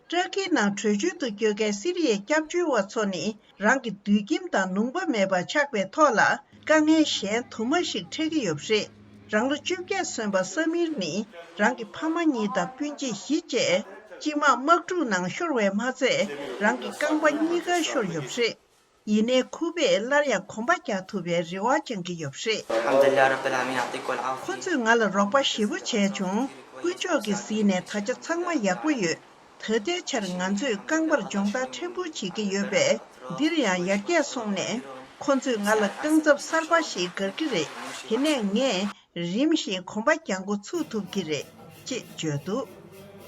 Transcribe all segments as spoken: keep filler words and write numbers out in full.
ཏྲ་ཀིའི་ནང་བྲོས་བྱོལ་དུ་སྐྱོད་མཁན་སི་རི་ཡའི་སྐྱབས་བཅོལ་བ་ཚོ་ནི་རང་གི་སྡོད་ཁྱིམ་དང་ལུང་པ་མེད་པ་ཆགས་པའི་ཐོག་ལ་དཀའ་ངལ་གཞན་དུ་མ་ཞིག་འཕྲད་ཀྱི་ཡོད་པ་རེད། རང་ལོ་བཅོ་བརྒྱད་སོན་པ་ས་མིར་ནི་རང་གི་ཕ་མ་གཉིས་དང་སྤུན་མཆེད་བཞི་བཅས་སྤྱི་དམངས་དམག་འཁྲུག་ནང་ཤོར་བས་མ་ཚད་རང་གི་རྐང་པ་གཉིས་ཀ་ཤོར་ཡོད་པ་རེད། ཡིན་ནའི་ཁོ་པས་སླར་ཡང་གོམ་པ་རྒྱག་ཐུབ་པའི་རེ་བ་བཅང་གི་ཡོད་པ་རེད། الحمد لله رب العالمين، يعطيكم العافية. ཁོ་ཚོས་ང་ལ་རོགས་པ་ཞེ་པོ་བྱས་བྱུང་། དཀོན་མཆོག་གིས་གཟིགས་ནས་ད་ཆ་ཚང་མ་ཡག་པོ་ཡོད། ད་ལྟའི་ཆར་ང་ཚོས་རྐང་པར་སྦྱོང་བརྡར་ཕྲན་བུ་བྱེད་ཀྱི་ཡོད་པས་འདིར་ཡང་ཡར་རྒྱས་སོང་ནས་ཁོ་ཚོས་ང་ལ་རྐང་ཚབ་གསར་པ་ཞིག་བསྒར་གྱི་རེད། དེ་ནས་ངས་རིམ་བཞིན་གོམ་པ་རྒྱག་འགོ་ཚུགས་ཐུབ་ཀྱི་རེད་ཅེས་བརྗོད་འདུག་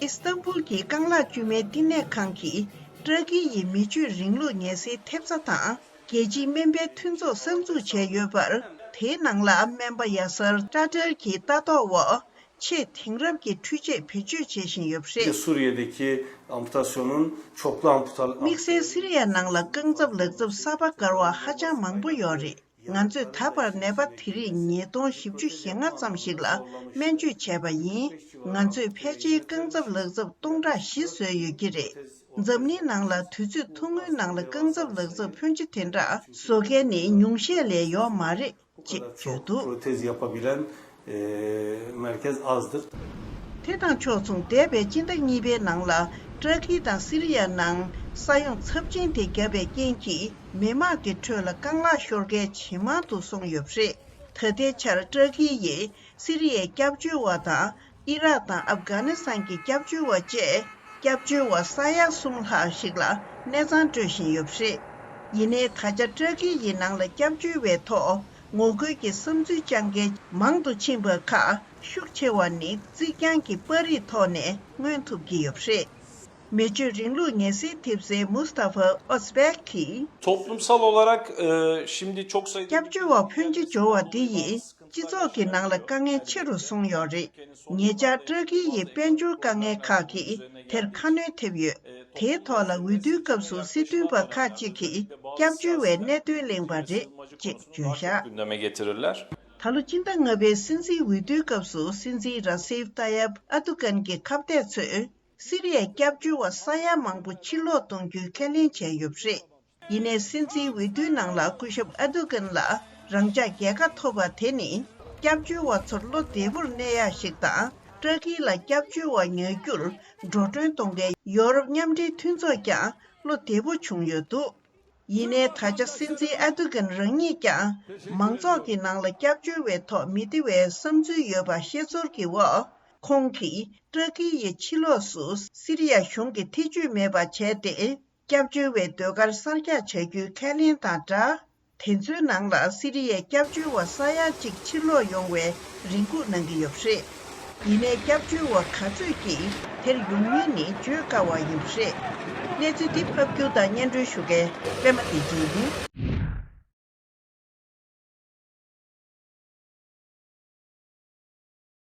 ཨི་སི་ཏམ་བུལ་གྱི་རྐང་ལག་དཀྱུས་མའི་བསྟི་གནས་ཁང་གིས་ཏྲ་ཀི་ཡི་མི་ཆོས་རིང་ལུགས་ངལ་སེལ་ཐེབས་རྩ་དང་རྒྱལ་སྤྱིའི་སྨན་པའི་མཐུན་ཚོགས་གསར་འཛུགས་བྱས་ཡོད་པར། དེའི་ནང་ལ་སྨན་པ་ཡ་སར་ཀྲ་ཏེར་གྱི་ལྟ་རྟོག་འོག་ཆེས་དེང་རབས་ཀྱི་འཕྲུལ་ཆས་བེད་སྤྱོད་བྱེད་བཞིན་ཡོད་པ་རེད། Suriye'deki amputasyonun çoklu amputal- དམིགས་བསལ་སི་རི་ཡ་ནང་ལ་རྐང་ཚབ་ལག་ཚབ་གསར་པ་བསྒར་བ་ཧ་ཅང་མང་པོ་ཡོད་རེད། ང་ཚོས་ད་བར་ནད་པ་དེ་རིགས་ཉིས་སྟོང་བཞི་བཅུ་ཞེ་ལྔ་ཙམ་ཞིག་ལ་སྨན་བཅོས་བྱས་པ་ཡིན། ང་ཚོས་ཕལ་ཆེར་རྐང་ཚབ་ལག་ཚབ་སྟོང་ཕྲག་བཞི་བཟོས་ཡོད་ཀྱི་རེད། འཛམ་གླིང་ནང་ལ་དུས་ཚོད་ཐུང་ངུའི་ནང་ལ་རྐང་ཚབ་ལག་ཚབ་ཕོན་ཆེ་དེ་འདྲ་བཟོ་མཁན་ནི་ཉུང་ཤས་ལས་ཡོད་མ་རེད་ཅེས་བརྗོད་འདུག Protez yapabilen e, merkez azdır. དེ་དང་ཕྱོགས་མཚུངས་འདས་པའི་སྤྱི་ཟླ་གཉིས་པའི་ནང་ལ་ཏྲ་ཀི་དང་སི་རི་ཡ་ནང་ས་ཡོམ་ཚབས་ཆེན་དེ་བརྒྱབ་པའི་རྐྱེན་གྱིས་མི་དམངས་ཀྱི་ཁྲོད་ལ་རྐང་ལག་ཤོར་མཁན་ཇེ་མང་དུ་སོང་ཡོད་པ་རེད། ད་ལྟའི་ཆར་ཏྲ་ཀི་ཡིས་སི་རི་ཡའི་སྐྱབས་བཅོལ་བ་དང་ཨི་རག་དང་ཨབ་གྷ་ནི་སི་ཐན་གྱི་སྐྱབས་བཅོལ་བ་བཅས་སྐྱབས་བཅོལ་བ་ས་ཡ་གསུམ་ལྷག་ཞིག་ལ་གནས་ཚང་སྤྲོད་བཞིན་ཡོད་པ་རེད། ཡིན་ནའི་ད་ཆ་ཏྲ་ཀི་ཡི་ནང་ལ་སྐྱབས་བཅོལ་བའི་ཐོག་ངོ་རྒོལ་གྱི་བསམ་ཚུལ་བཅངས་མཁན་མང་དུ་ཕྱིན་པ་ཁག་ཤུགས་ཆེ་བ་ནི་རྩིག་གྱང་གི་པར་རིས་ཐོག་ནས་མངོན་ཐུབ་ཀྱི་ཡོད་པ་རེད། མི་ཆོས་རིང་ལུགས་ངལ་སེལ་ཐེབས་རྩའི་མུ་སྟ་ཧྥ་ཨོ་སི་བེག་གིས། Toplumsal olarak e, şimdi çok sayıda སྐྱབས་བཅོལ་བ་ཕོན་ཆེ་འབྱོར་བ་འདི་ཡིས་སྤྱི་ཚོགས་ཀྱི་ནང་ལ་དཀའ་ངལ་ཆེ་རུ་སོང་ཡོད་རེད། ཉེ་ཆར་ཏྲ་ཀི་ཡི་དཔལ་འབྱོར་དཀའ་ངལ་ཁག་གིས་དེར་ཁ་སྣོན་ཐེབས་ཡོད། དེའི་ཐོག་ལ་འོས་བསྡུའི་སྐབས་སུ་སྲིད་དོན་པ་ཁག་ཅིག་གིས་སྐྱབས་བཅོལ་བའི་གནད་དོན་གླེང་བ་རེད་ཅེས་བརྗོད་བཞག Gündeme getirirler. ད་ལོ་སྤྱི་ཟླ་ལྔ་པའི་སྲིད་འཛིན་འོས་བསྡུའི་སྐབས་སུ་སྲིད་འཛིན་ར་སེབ་ཏཱ་ཡབ་ཨར་དུ་གྷན་གྱི་ཁ་གཏད་ཚོས་སི་རི་ཡའི་སྐྱབས་བཅོལ་བ་ས་ཡ་མང་པོ་ཕྱིར་ལོག་གཏོང་རྒྱུའི་ཁས་ལེན་བྱས་ཡོད་པ་རེད། ཡིན་ནའི་སྲིད་འཛིན་འོས་བསྡུའི་ནང་ལ་སྐུ་ཞབས་ཨར་དུ་གྷན་ལ་རང་འཇགས་རྒྱལ་ཁ་ཐོབ་པ་དེ་ནི་སྐྱབས་བཅོལ་བ་ཚོར་བློ་བདེ་པོར་གནས་ཡག་ཞིག་དང་། ཏྲ་ཀི་ལ་སྐྱབས་བཅོལ་བ་ཉར་རྒྱུར་འགྲོ་གྲོན་གཏོང་མཁན་ཡོ་རོབ་མཉམ་འབྲེལ་མཐུན་ཚོགས་ཀྱང་བློ་བདེ་པོ་བྱུང་ཡོད་འདུག་ཡིན་ནའི་ད་ཆ་སྲིད་འཛིན་ཨར་དུ་གྷན་རང་ཉིད་ཀྱང་མང་ཚོགས་ཀྱི་ནང་ལ་སྐྱབས་བཅོལ་བའི་ཐོག་མི་བདེ་བའི་བསམ་ཚུལ་ཡོད་པ་ཤེས་ཚོར་གྱི་འོག་ཁོང་གིས་ཏྲ་ཀི་ཡི་ཕྱི་ལོགས་སུ་སི་རི་ཡ་གཞུང་གི་ཐེ་ཇུས་མེད་པ་བྱས་ཏེ། སྐྱབས་བཅོལ་བའི་ཟློས་གར་གསར་རྒྱག་བྱ་རྒྱུའི་ཁས་ལེན་དང་སྦྲགས། དེ་ཚོའི་ནང་ལ་སི་རི་ཡའི་སྐྱབས་བཅོལ་བ་ས་ཡ་གཅིག་ཕྱིར་ལོག་ཡོང་བའི་རེ་སྒུག་གནང་གི་ཡོད་པ་རེད། ཡིན་ནའི་སྐྱབས་བཅོལ་བ་ག་ཚོད་ཀྱིས་དེར་ཡོང་མིན་ནི་བརྗོད་དཀའ་བ་ཡིན་པ་རེད། གནས་ཚུལ་འདི་ཕབ་སྒྱུར་དང་སྙན་སྒྲོན་ཞུ་མཁན་པད་མ་བདེ་ཆེན་ཡིན།